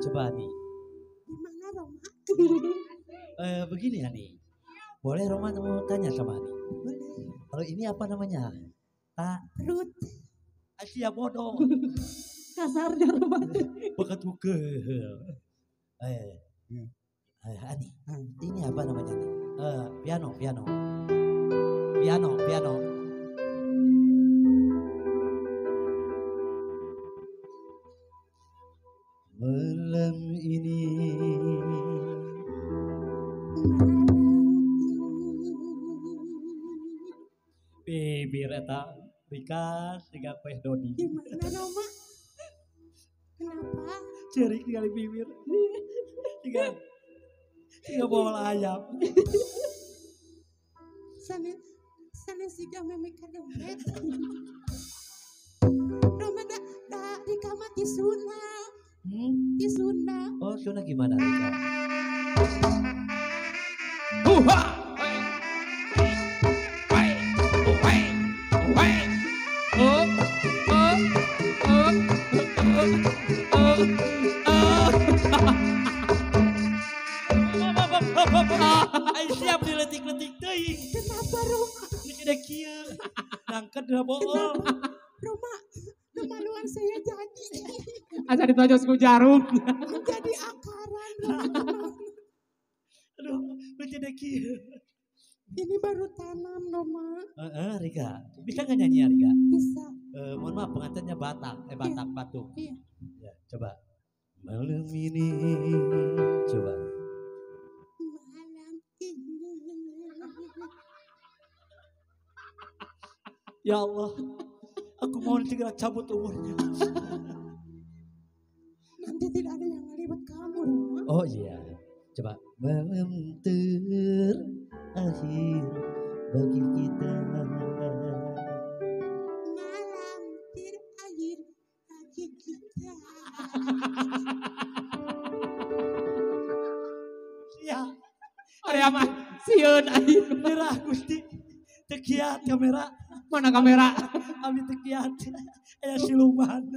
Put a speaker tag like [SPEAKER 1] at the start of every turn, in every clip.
[SPEAKER 1] Coba nih.
[SPEAKER 2] Gimana Roma?
[SPEAKER 1] Begini Ani. Boleh Roma mau tanya sama Ani?
[SPEAKER 2] Boleh.
[SPEAKER 1] Kalau ini apa namanya?
[SPEAKER 2] Perut.
[SPEAKER 1] Asia bodoh.
[SPEAKER 2] Kasarnya Roma.
[SPEAKER 1] Bekat buke. Ani, ini apa namanya nih? Piano, piano. Piano, piano. Malam ini. Bibir eta Rika siga kue Doni.
[SPEAKER 2] Gimana Roma? Kenapa?
[SPEAKER 1] Cerik kali bibir. Tiga bola ayam.
[SPEAKER 2] Sana siga meme kadompet. Roma da Rika mah ti Sunda. Ti Sunda.
[SPEAKER 1] Oh, Sunda gimana Rika?
[SPEAKER 3] Huha!
[SPEAKER 1] Siap diletik-letik teuing.
[SPEAKER 2] Kenapa Roma?
[SPEAKER 1] Ini gede kieu. Nangket dah bohong.
[SPEAKER 2] Roma, kemaluan saya jadi.
[SPEAKER 3] Asa ditojos ku jarum.
[SPEAKER 2] Jadi akaran.
[SPEAKER 1] Aduh, lu gede kieu.
[SPEAKER 2] Ini baru tanam Roma.
[SPEAKER 1] Rika, bisa nggak nyanyi ya Rika?
[SPEAKER 2] Bisa.
[SPEAKER 1] Mohon maaf pengantinnya Batak, Batak
[SPEAKER 2] iya.
[SPEAKER 1] Batuk.
[SPEAKER 2] Iya.
[SPEAKER 1] Ya, coba. Malam ini coba.
[SPEAKER 2] Malam ini.
[SPEAKER 1] Ya Allah, aku mohon segera cabut umurnya.
[SPEAKER 2] Nanti tidak ada yang ngelibet kamu, Roma.
[SPEAKER 1] Oh iya, coba. Malam terakhir bagi kita.
[SPEAKER 2] Malam terakhir bagi kita.
[SPEAKER 1] Ya,
[SPEAKER 3] area mah sieun aing.
[SPEAKER 1] Nyerah Gusti. Tekiat kamera.
[SPEAKER 3] Mana kamera?
[SPEAKER 1] Abdi tekiat. Aya siluman.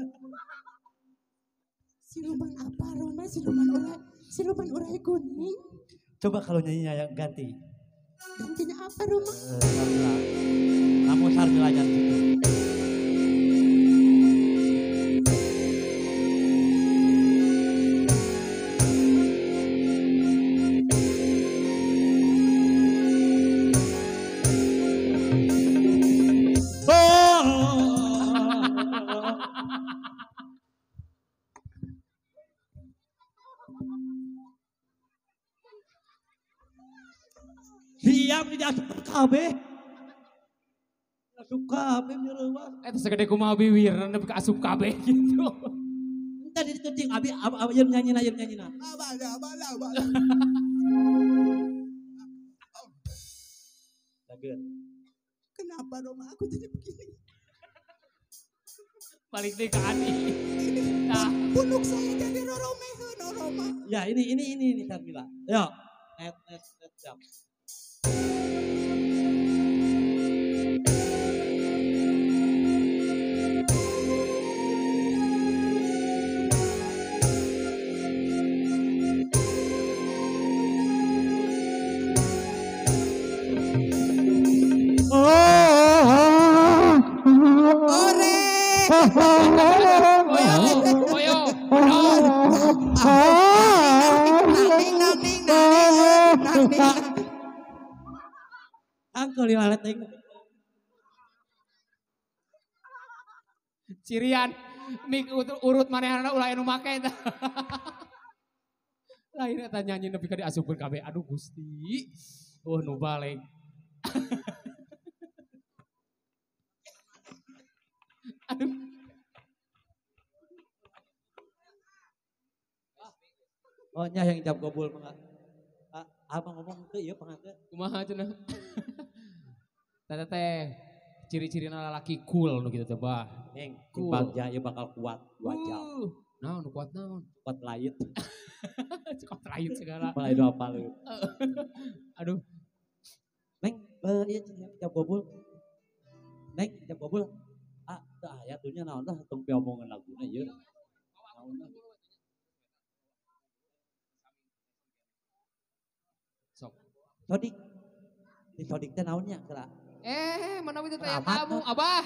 [SPEAKER 2] Siluman apa Roma? Siluman urai kuning.
[SPEAKER 1] Coba kalau nyanyinya yang ganti.
[SPEAKER 2] Gantinya apa Roma?
[SPEAKER 1] Kamu Sarmila nyanyi situ. Siap di asup kabeh. Asup kabeh nyereuwas.
[SPEAKER 3] Eta segede kumaha biwir nepi ka asup kabeh gitu.
[SPEAKER 1] Tadi dikencing abi abi nyanyi na nyanyi na.
[SPEAKER 4] Abah.
[SPEAKER 1] Dageun.
[SPEAKER 2] Kenapa Roma aku jadi begini?
[SPEAKER 3] Balik deh ke Ani. Nah,
[SPEAKER 2] punuk saya jadi roromeheun Roma.
[SPEAKER 1] Ya ini Sarmila. Yo. Net siap. Angkel dilalet aing.
[SPEAKER 3] Cirian mik urut manehna ulah anu make eta. Lain eta nyanyi nepi ka diasupkeun kabeh. Aduh Gusti. Oh nu balik. Aduh.
[SPEAKER 1] Oh nya yang jam gobul mah. Abang ngomong teu ieu panganten.
[SPEAKER 3] Kumaha cenah? Teh teh ciri-cirina lalaki cool nu kitu teh bah.
[SPEAKER 1] Neng, cool. Bagja ieu bakal kuat 2 jam.
[SPEAKER 3] Naon nu kuat naon?
[SPEAKER 1] Kuat lait.
[SPEAKER 3] Kuat lait segala.
[SPEAKER 1] Malah itu apa lu?
[SPEAKER 3] Aduh.
[SPEAKER 1] Neng, ieu cenah jam gobul. Neng, jam gobul. Ah, teu aya tuh nya naon tah tong piomongan laguna ieu. Naon. Sodik. Di sodik teh naonnya geura?
[SPEAKER 3] Mana itu teh
[SPEAKER 1] Keramat,
[SPEAKER 3] tamu,
[SPEAKER 1] no?
[SPEAKER 3] Abah.